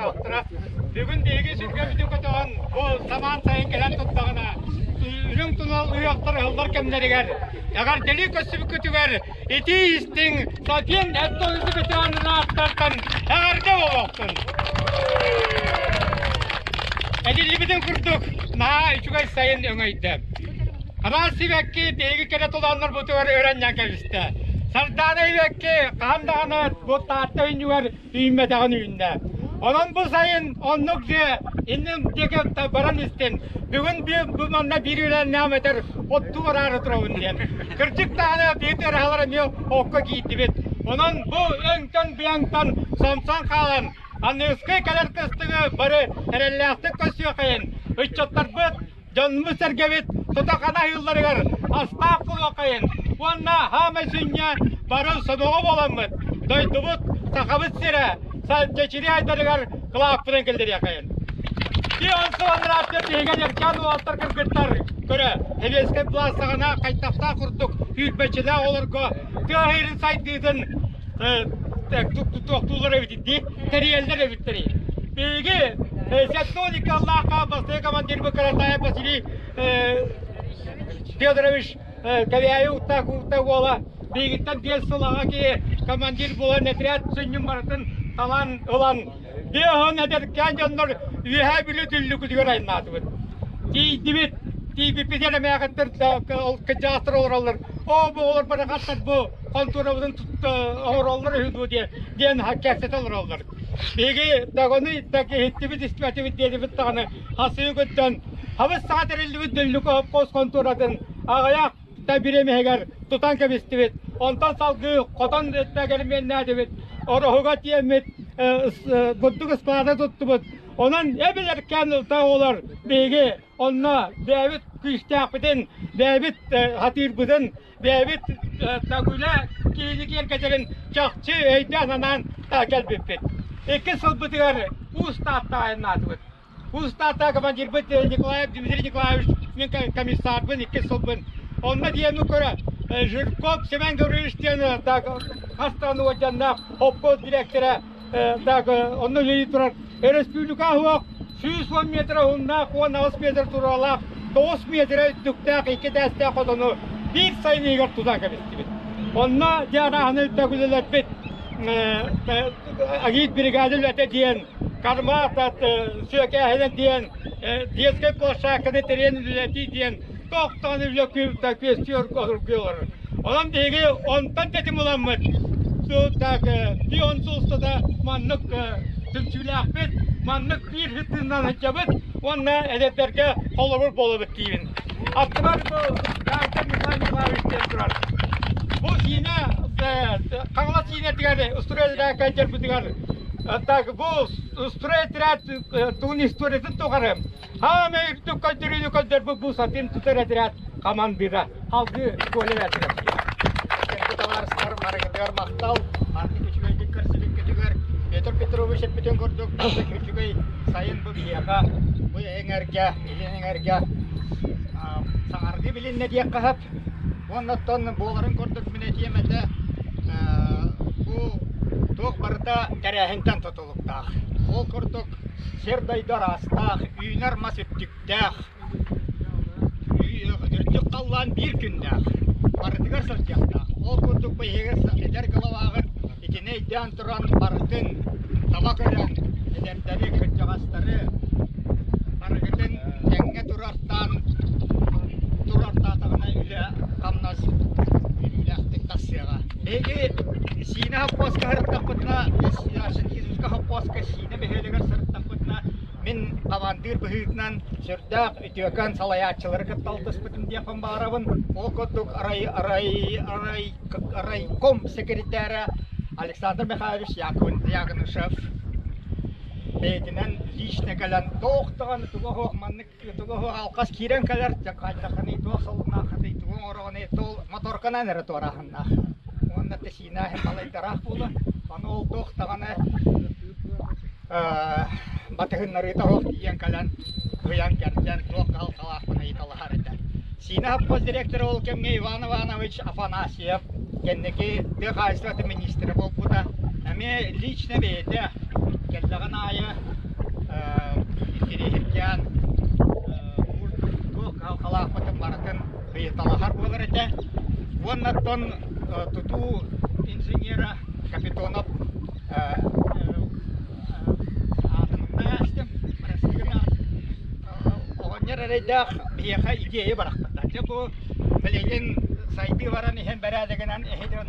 олохтоохторо, бүгүн биһиги сүргэбитин көтөҕөн бу самаан сайын кэлэн турдаҕына, үрүҥ тунал ыһыахтар ыһыллар кэмнэригэр эҕэрдэлии көрсүбүккүтүгэр итии истиҥ Сапиен Эттоһуйду ветеранын ааттартан эҕэрдэ буолуохтун! Этиллибитин курдук, наһаа үчүгэй сайын өҥөйдө. Араас сибэкки биһиги кэрэ толооннорбутугар өрөнньөн кэбистэ. Сардаана сибэкки хаһан даҕаны бу Таатта үүнньүгэр үүммэтэҕин үүннэ. Онон бу сайын оннук дьиэ иннин диэки баран истин. Бүгүн бу манна биир үлэлээх этэр оттуу бараары турабын диэн. Кырдьык даҕаны биир ыраһалар эмиэ окко киирдибит. Онон бу өҥтөн-быйаҥтан сомсон хаалан аныгыскы кэлэр кыстыгы бары эрэллээхтик көрсүөххэйин. Ыччаттарбыт дьонмут-сэргэбит тутахана аһыылларыгар астаах буолуоххайын уонна хаамай сүнньэ бары сомоҕо буоламмыт дойдубут Сахабыт сирэ чэчирии айдарыгар кылааппытын киллэриэххэйин. Бион сыланнарааттар биһиги эдэркээн уолаттар кыргыттар көрө Сэбиэскэй былаас саҕана хайтахтаах курдук сүүрбэччэлээх оҕолорго тыа сирин сайдыытын туохтууллар эбит дии тэрийэллэр эбиттэрий. Биһиги Септоникаллаахха бастакы командирбыт Каратаев Василий Федорович Кэбээйи Уттаах Уутта уола биһигиттэн 5 сыл аҕа киһи командир буолан отряд сүнньүн барытын талан ылан 50 эдэркээн дьоннор Үөһээ Бүлүү Дүллүкүтүгэр айаннаатыбыт. Тиийдибит, тиийбиппитигэр эмээхиттэр ол кырдьаҕастар олороллор. Оо, бу оҕолор барахаттар бу хонтуорабытын оҥороллор үһү дуо диэн кэпсэтэ олороллор. Биһиги даҕаны так иһиттибит, истибэтибит диэтибит даҕаны хасыы көттөн хабыс саҥа тэриллибит Дүллүкү хопкуос хонтуоратын аҕыйах да бириэмэһигэр тутан кэбистибит. Онтон салгыы хотон кэлимиэннээтибит, ороһуга тиэммит, бурдук ыскылаата туттубут. Онон эбилэркээн ылта оҕолор биһиги онно бэйэбит күүстээхпитин, бэйэбит хатыырбытын бэйэбит Тагуля киһини киэргэтэрин чахчы өйдөөн-санаан кэлбиппит. Иккис сылбытыгар Уус Тааттаҕа айаннаатыбыт. Уус Таатта командирбыт Николаев Дмитрий Николаевич, мин комиссарбын иккис сылбын. Онно диэни көрө Жирков Семен Гаврилович диэн так хас даҕаны уордьаннаах холкуос дириэктэрэ так онно үлэлии турар Өрөспүүбүлүкэ аһыах 110 метр уһуннаах, 18 метр туруолаах, 9 метрэ үрдүктээх икки этээстээх хотону биир сайын иһигэр тутан кэбистибит. Онно дьэ арааһыны үлэлэппит агит бригада үлэтэ диэн, кармаат сүөкээһинэ диэн, детскай площадканы тэрийэн үлэлэтии диэн туох даҕаны үлэ күөстүү оргуйар. Онон биһиги онтон тэтим ыламмыт так пион устата маннык түмсүүлээхпит, маннык биир тыыннан сылдьабыт уонна эдэрдэргэ холобур буолабыт диибин. Аттыбар бу Гайдар Михаил Николаевич диэн турар. Бу Сиинэ Хаҥалас Сиинэтигэр стройотрядка дьарбытыгар так бу стройотряд тугун историятын тухары Хаамай үрдүк көрдөрүүнү көрдөрбүт бу сатыым тутар отряд командира Халгы Коля Вятров. Кэнти табаарыстар барыгытыгар махтал. Маннык үчүгэйдик көрсүбүккүтүгэр Петр Петрович эппитин курдук маннык үчүгэй сайын бу биһиэхэ бу эҥэргэ, илин эҥэргэ саҥардыы билиннэ диэххэ сөп. Уонна оттон буоларын курдук мин этиэм этэ бу туох барыта тэрээһинтэн тутулуктаах. Ол курдук Сир-дойду араастаах, үүнэр мас үрдүктээх, үрдүк халлаан биир күннээх, барытыгар сылдьыахтаах. Ол курдук биһиги эдэр главаҕыт итини өйдөөн туран барытын таба көрөн, эдэрдэри, кырдьаҕастары барыгытын тэҥҥэ турартаан турартаатаҕына үлэ-хамнас үөрүүлээхтик тахсыаҕа. Биһиги Сиинэ хоппуоска сырыттахпытына, Арсентьевска хоппуоска Сиинэ бөһүөлэгэр сырыттахпытына, мин хамандыыр быһыытынан сүрдээх үтүөкэн салайааччылары кытта алтыспытым диэхпин баҕарабын. Ол курдук арай, арай, арай, райком секретаря Александр Михайлович Ягнышев бэйэтинэн лично кэлэн туох даҕаны туга суох маннык туга суох алҕас киирэн кэлэр хайдаххыный туох солуннааххытый тугу оҥороҕунуй тол моторканан эрэ туорааһыннаах уонна тэсиинэ балайдараах буола ону ол туох даҕаны батыһыннарыыта суох тиийэн кэлэн ыйан кэрдэн туох кыһалҕалаахпын ыйыталаһар этэ Сиинэ совхоз директора ол кэмҥэ Иван Иванович Афанасьев кэнники тыа хаһаайыстыбатын министрэ буолбута эмиэ лично бэйэтэ кэллэҕин аайы. ыйыталаһар буолар этэ. Уонна оттон тутуу инженера Капитонов аатымна аастым, оҕонньор эрэйдээх биһиэхэ идея барахпыта. Дьэ бу билигин сайдыы баран иһэн бэрээдэгинэн эһи дьон